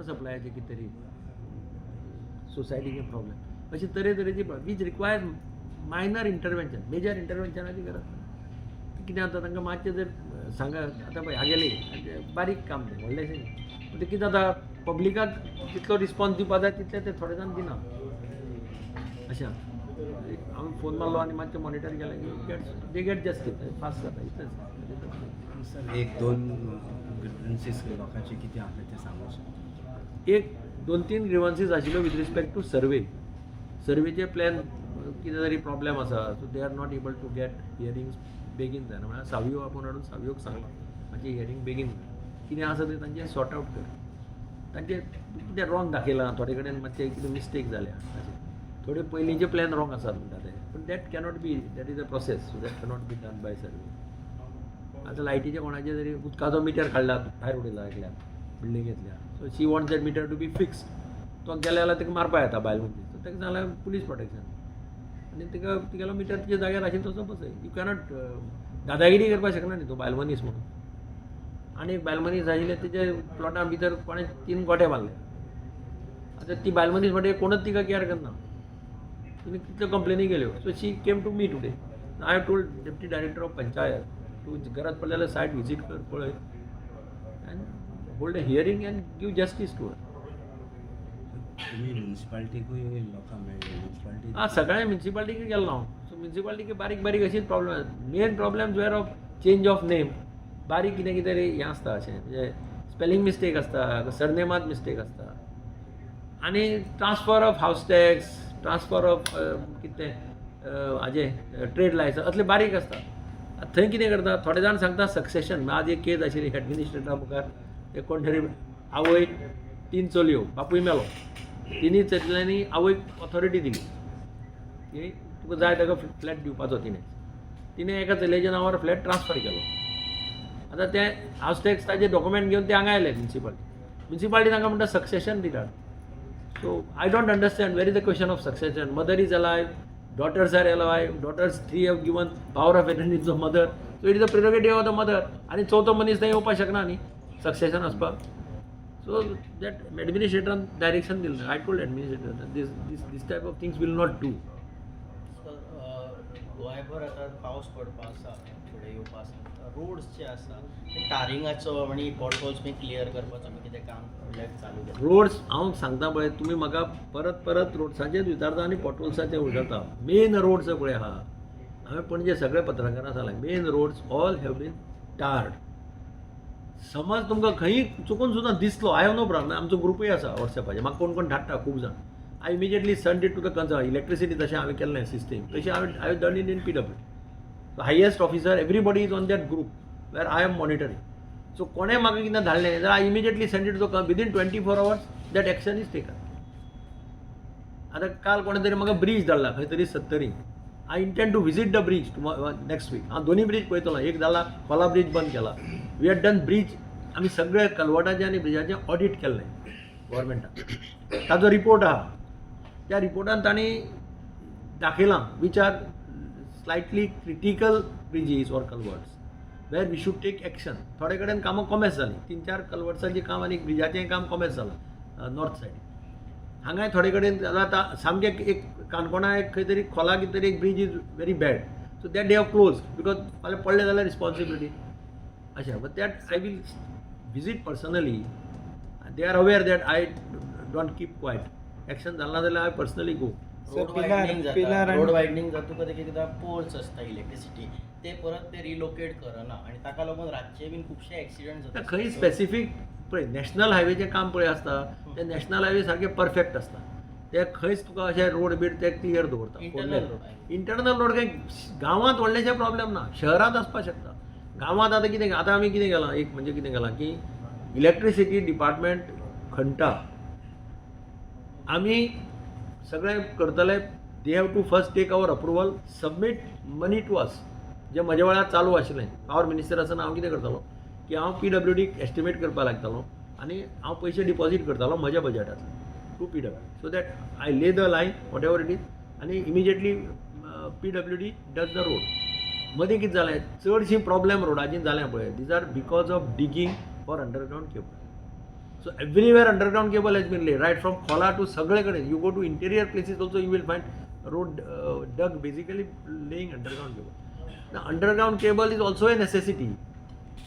Water सप्लायाचे कितें तरी सोसायटीचे प्रॉब्लेम, अशे तरेतरेचे which require minor intervention. Major इंटरवेन्शनाची गरज ना. कितें जाता, तांकां मातशें जर सांगा, आतां पळय हागेली बारीक काम तें, व्हडलेंशें न्ही, पूण तें कितें जाता, पब्लिकाक जितलो रिस्पॉन्स दिवपा जाय तितले ते थोडे जाण दिना. अशें आसा. आमी फोन मारलो आनी मातशें मॉनिटर केलें की they get justice fast जाता, इतलेंच. सर, एक दोन ग्रिवन्सीस लोकांचे कितें आसले ते सांगू शकता? एक दोन तीन ग्रिवन्सीस आशिल्ल्यो विथ रिस्पेक्ट टू सर्वे. सर्वेचे प्लॅन कितें तरी प्रॉब्लेम आसा, so they are not able to get hearings बेगीन जायना. म्हळ्यार सावियो आपोवन हाडून सावियोक सांगलां, मातशें हियरींग बेगीन कर, कितें आसा तें तांचें सॉर्ट आवट कर. तांचे कितें रॉंग दाखयलां, थोडे कडेन मातशें कितें मिस्टेक जाल्या, अशें थोडे पयलींचे प्लॅन रॉंग आसात म्हणटा ते, पूण that cannot be, that is a process, so that cannot be done bye survey. आतां लायटीचे कोणाचे तरी उदकाचो मिटर काडला, भायर उडयला एकल्यान बिल्डिंगेंतल्या, so she want that meter to be fixed. तो गेले जाल्यार ताका मारपा येता बायल मनीस. सो ताका सांगलें, पुलीस प्रोटेक्शन आनी ताका तुगेलो मिटर तुज्या जाग्यार आशिल्लो तसो बसय. You cannot दादागिरी करपाक शकना न्ही तूं बायल मनीस म्हणून. आनी एक बायल मनीस आशिल्ले, तेच्या प्लॉटा भितर कोणें तीन गोटे मारले. आतां ती बायल मनीस म्हणटा कोणच तिका कॅर करना, तिणें कितल्यो कंप्लेनी केल्यो. So she came to me today. I have told deputy director of panchayat to गरज पडली जाल्यार सायट विजीट कर, पळय and hold a hearing and give justice to her. तुमी म्युन्सिपाल्टीकूय लोकांक मेळ्ळे, म्युन्सिपाल्टी? आं, सगळ्या म्युन्सिपाल्टीक गेल्लो हांव. सो म्युन्सिपाल्टीक बारीक बारीक अशीच problem. Main problems were of change of name, बारीक कितें कितें तरी हें आसता अशें, म्हणजे स्पेलिंग मिस्टेक आसता, सरनेमात मिस्टेक आसता आनी transfer of house tax, transfer of कितें तें हाजें ट्रेड लायसन्स, असले बारीक आसता. आतां थंय कितें करता, थोडे जाण सांगता सक्सेशन. आज एक केस आशिल्ली एडमिनिस्ट्रेटरा मुखार. ते कोण तरी आवय, तीन चलयो, बापूय मेलो, तिनूय चलयांनी आवयक ऑथॉरिटी दिली की तुका जाय ताका फ्लॅट दिवपाचो. तिणें एका चलयेच्या नांवार फ्लॅट ट्रान्सफर केलो. आतां ते हावस टॅक्स ताजे डॉक्युमेंट घेवन ते हांगा आयले म्युन्सिपाल्टी. म्युन्सिपाल्टी तांकां म्हणटा succession regard. So I don't understand where is the question of succession. Mother is alive, daughters are alive, daughters three have given power of attorney to mother, so it is a prerogative of the mother. आनी चवथो मनीस थंय येवपाक शकना न्ही succession वचपाक. So that एडमिनिस्ट्रेटरान direction दिलें. I told administrator, this type of things will not do. Sir, गोंयभर आतां पावस पडपा आसा, फुडें येवपा आसा. रोड्स जे आसा ते टारिंगाचो आनी पॉटहोल्स बी क्लियर करपाचो आमी कितें काम म्हणल्यार चालू केलां? रोड्स, हांव सांगता पळय, तुमी म्हाका परत परत रोड्साचेच विचारता आनी पॉटहोल्साचे विचारता. मेन रोड्स पळय आहा, हांवें पणजे सगळे पत्रकारां सांगलें, main roads all have been tarred. समज तुमकां खंयी चुकून सुद्दां दिसलो, I have no problem. आमचो ग्रुपूय आसा वॉट्सॅपाचेर, म्हाका कोण कोण धाडटा खूब जाण. I immediately send it to the concern. Electricity तशें हांवें केल्लें सिस्टीम, तशें हांवें I done it in PW. Highest officer, everybody is on that group where I am monitoring. So कोणें म्हाका कितें धाडलें जाल्यार I immediately send it to, within 24 hours that action is taken. आतां काल कोणें तरी म्हाका ब्रीज धाडला खंय तरी Sattari. I intend to visit the bridge next week. हांव दोनी ब्रीज पळयतलो. एक जाला खोला ब्रीज बंद केला. We had done bridge. आमी सगळे कलवटाचे आनी ब्रिजाचें ऑडीट केल्लें गव्हर्मेंटान. ताजो रिपोर्ट आहा. त्या रिपोर्टान तांणी दाखयलां which are slightly critical bridges or culverts where we should take action. थोडे कडेन कामां कोमेस जालीं. तीन चार कलवर्ट्साचें काम आनी ब्रिजाचें काम कोमेस जालां नॉर्थ सायडीन. हांगाय थोडे कडेन आतां सामकें एक काणकोणा एक खंय तरी खोला कितें तरी एक bridge is very bad, so that they have close because फाल्यां पडलें जाल्यार रिस्पॉन्सिबिलिटी अशें. But that I will visit personally. They are aware that I don't keep quiet. Action जालें ना जाल्यार I personally go. Road widening जाता, road वायडनींग जातकच एक एकदां पोल्स आसता इलेक्ट्रिसिटी, ते परत ते रिलोकेट करना आनी ताका लागून रातचे बीन खुबशे एक्सिडंट जाता. खंय स्पेसिफीक पळय, नॅशनल हायवेचें काम पळय आसता, ते नॅशनल हायवे सारके परफेक्ट आसता. ते खंयच तुका अशे रोड बीड ते क्लियर दवरता. Internal road. Internal road काय गांवांत व्हडलेशे प्रॉब्लेम ना, शहरांत आसपाक शकता. गांवांत आतां कितें, आतां आमी कितें केलां, एक म्हणजे कितें केलां की इलेक्ट्रिसिटी डिपार्टमेंट खणटा, आमी सगळें करतले. They have to first take our approval, submit money to us. जे म्हज्या वेळार चालू आशिल्लें, पावर मिनिस्टर आसतना हांव कितें करतालो की हांव पीडब्ल्यूडीक एस्टिमेट करपाक लागतालो आनी हांव पयशे डिपॉजीट करतालो म्हज्या बजेटांतले to PW, so that I lay the line, whatever it is, आनी immediately PWD does the road. मदीं कितें जालें, चडशीं प्रॉब्लेम रोडाचीं जाल्या पळय, these are because of digging for underground cable. So everywhere underground cable has been laid, right from Cola to सगळे कडेन. You go to interior places also, you will find road dug, basically laying underground cable. The underground cable is also a necessity.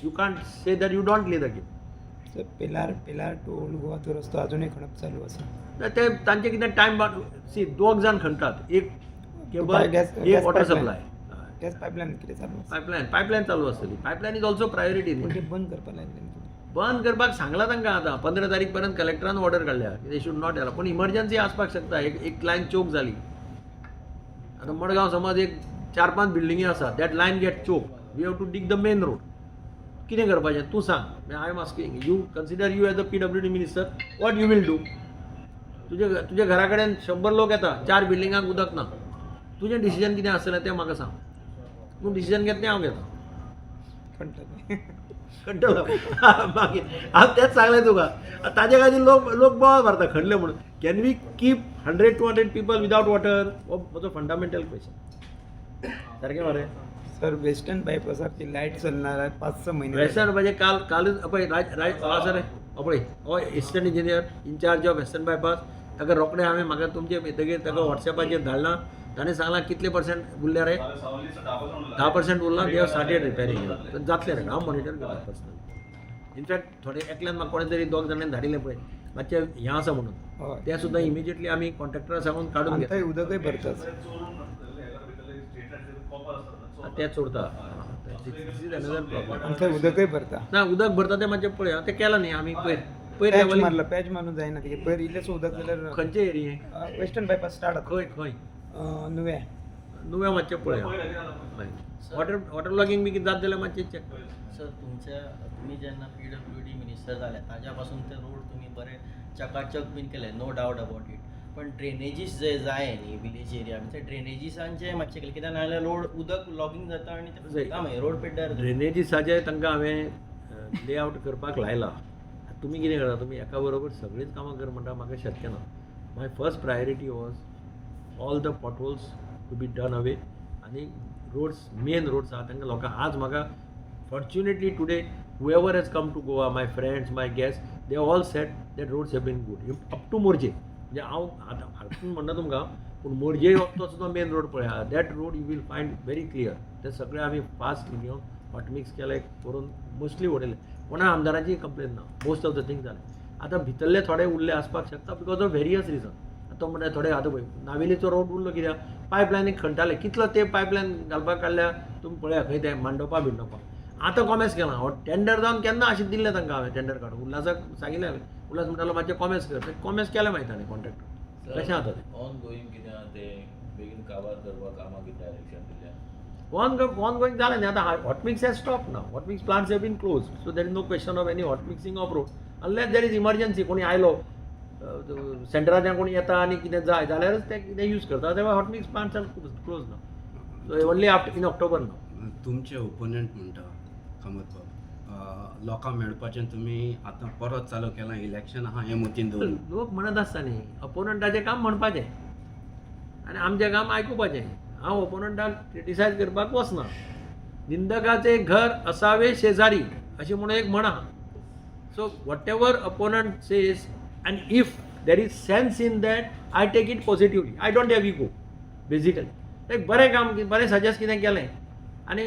You can't say that you don't lay the cable. Sir, Pilar to old Goa तो रस्तो अजूनही खणप चालू आसा. ते तांचे कितें time, C, दोग जाण खणटात, एक केबल, गॅस एक वॉटर सप्लाय. गॅस पायपलायन कितें चालू आसा? पायपलायन, पायपलायन चालू आसतली. Pipeline is also priority. पूण ते बंद करपा लायल्लें. बंद करपाक सांगलां तांकां. आतां 15 तारीख पर्यंत कलेक्टरान ऑर्डर काडल्या, they should not allow. पूण इमर्जन्सी आसपाक शकता. एक एक लायन चोक जाली, आतां मडगांव समज एक चार पांच बिल्डिंगी आसा, that line get choke, we have to dig the main road. कितें करपाचें तूं सांग. I am asking you, consider you as a PWD minister, what you will do? तुजे तुज्या घरा कडेन 100 लोक येता, चार बिल्डिंगांक उदक ना, तुजें डिसिजन कितें आसतलें तें म्हाका सांग. तूं डिसिजन घेत, हांव घेता. खणटले. खणटलो मागीर. हांव तेंच सांगलें तुका, ताजे खातीर लोक लोक बोवाळ मारता खणले म्हणून. Can we keep 100, 200 people without water? हो म्हजो फंडामेंटल क्वेश्चन. सारकें मरे? सर, वेस्टर्न बायपासारची लायट चलणार आहे 5-6 महिने झाले. वेस्टर्न म्हणजे काल कालच पळय राज राज आसा रे, हो पळय, हो assistant engineer incharge of Western Bypass. ताका रोखडें हांवें म्हाका तुमचे येतगीर ताका वॉट्सॅपाचेर धाडलां. ताणें सांगलां, कितले पर्संट उरल्या रे? 10% उरला. They have started repairing. जातलें रे. हांव मॉनिटर करता पर्सनली. इनफॅक्ट थोडे एकल्यान म्हाका कोणें तरी दोग जाणांनी धाडिल्लें पळय, मातशें हें आसा म्हणून. तें सुद्दां इमिजिएटली आमी कॉन्ट्रॅक्टरा सांगून काडून आनी घेतलें. थंय उदकय भरता. तें चोरता. This is another problem. आनी थंय उदकय भरता. ना, उदक भरता तें मातशें पळय आं. तें केलां न्ही आमी पयर पयर पॅच लेवलींग. मारला, पॅच मारून जायना ते. पयर इल्लेंसो उदक जाल्यार. खंयचे एरिये? वेस्टर्न बायपास स्टार्ट जाता. खंय खंय? नुव्या. नुव्या मातशें पळय. वॉटर वॉटर लॉगिंग बी कितें जात जाल्यार मातशें चॅक. सर, तुमच्या तुमी जेन्ना पीडब्ल्यूडी मिनिस्टर जाले ताज्या पासून ते रोड तुमी बरे चकाचक बीन केले, नो डावट अबाउट it. पण ड्रेनेजीस जे जाय न्ही विलेज एरिया, ते ड्रेनेजीसांचे मातशें केलें कित्याक नाजाल्यार रोड उदक लॉगींग जाता आनी ते फुटता मागीर रोड पेड्ड्यार जाता. ड्रेनेजीसाचे तांकां हांवें लेआवट करपाक लायला. तुमी कितें करता, तुमी एका बरोबर सगळींच कामां कर म्हणटा, म्हाका शक्य ना. My first priority was all the potholes to be done away आनी रोड्स, मेन रोड्स आहा तांकां लोकांक. आज म्हाका fortunately today whoever has come to Goa, my friends, my guests, they all said that roads have been good up to Morjim. म्हणजे हांव आतां हातून म्हणना तुमकां, पूण मोरजे वचतो सुद्दां मेन रोड पळय, that road you will find very clear. ते सगळे आमी फास्ट घेवन हॉट मिक्स केले करून मोस्टली उडयले. कोणा आमदाराची कंप्लेन ना. मोस्ट ऑफ the thing जालें. आतां भितरले थोडे उरले आसपाक शकता because of various reason. तो म्हणटा थोडे, आतां पळय नावेलीचो रोड उरलो कित्याक? पायपलायनीक खणटाले. कितलो ते पायपलायन घालपाक काडल्या तुमी पळया, खंय ते मांडोपा बिंडोपा. आतां कॉमेस केलां. हो टेंडर जावन केन्ना अशें दिल्लें तांकां हांवें टेंडर काडून. उल्हासाक सांगिल्लें हांवें. उल्हास म्हणटालो, मातशें कॉमेस कर. कॉमेस केलें मागीर ताणें कॉन्ट्रॅक्टर. कशें आतां तें? ऑन गोईंग कितें आहा तें बेगीन काबार करपाक कामां कितें डायरेक्शन दिल्या? ऑन ऑन गोईंग जालें न्ही आतां. Hot mix has stop now. Hot mix plants have been close, so there is no question of any hot mixing of road unless there is emergency. कोणी आयलो सेंटराच्यान, कोणी येता आनी कितें जाय जाल्यारच ते कितें यूज करता. तेव्हा hot mix plants are close now, so only after in October now. तुमचे ओपोनंट म्हणटा, कामत बाब, लोकांक मेळपाचें तुमी आतां परत चालू केलां, इलेक्शन आहा हें मतीन दवरून. लोक म्हणत आसता न्ही. ओपोनंटाचें काम म्हणपाचें आनी आमचें काम आयकुपाचें. हांव ओपोनंटाक क्रिटिसायज करपाक वचना. निंदकाचे घर असावे शेजारी अशें म्हणून एक म्हण आहा. So whatever opponent says, and if there is sense in that, I take it positively. I don't have ego basically. एक बरें काम, बरें सजेस्ट कितें केलें आनी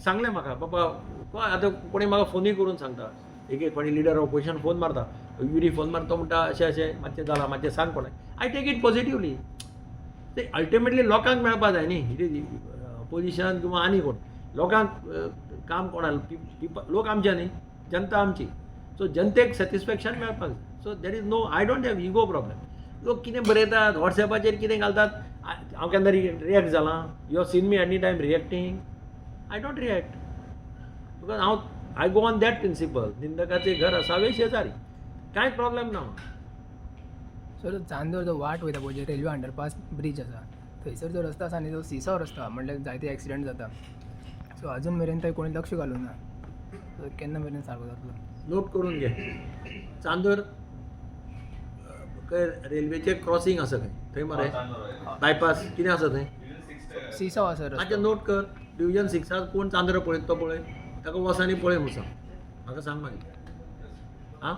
सांगलें म्हाका, बाबा आतां कोणी म्हाका फोनूय करून सांगता. एक एक कोणी लिडर ऑपोजिशन फोन मारता, युरी फोन मारता, तो म्हणटा अशें अशें मातशें जालां, मातशें सांग कोणाक. I take it positively. ते अल्टिमेटली लोकांक मेळपा जाय न्ही. It is opposition किंवा आनी कोण, लोकांक काम कोणा, लोक आमचे न्ही, जनता आमची. सो जनतेक सॅटिस्फॅक्शन मेळपाक जाय. So there is no, I don't have ego problem. लोक कितें बरयतात, वॉट्सॅपाचेर कितें घालतात, हांव केन्ना रिएक्ट जालां? You have seen me any time reacting? I don't react because हांव I go on that principle, निंदकाचे घर असावे शेजारी. कांयच प्रॉब्लेम ना. सर, चांदोर जो वाट वयता पळय, रेल्वे अंडरपास ब्रीज आसा थंयसर जो रस्तो आसा न्ही, तो सिसॉ रस्तो, म्हणल्यार जायते एक्सिडंट जाता. सो अजून मेरेन थंय कोणी लक्ष घालूं ना. सो केन्ना मेरेन सारको जातलो? नोट करून घे. चांदोर खंय रेल्वेचें क्रॉसिंग आसा खंय थंय मरे, बायपास कितें आसा थंय? सिसॉ आसा मातशें रस्तो. नोट कर. डिविजन सिक्साक कोण चांदर पळयता तो पळय, ताका वच आनी पळय म्हूण सांग. म्हाका सांग मागीर आं.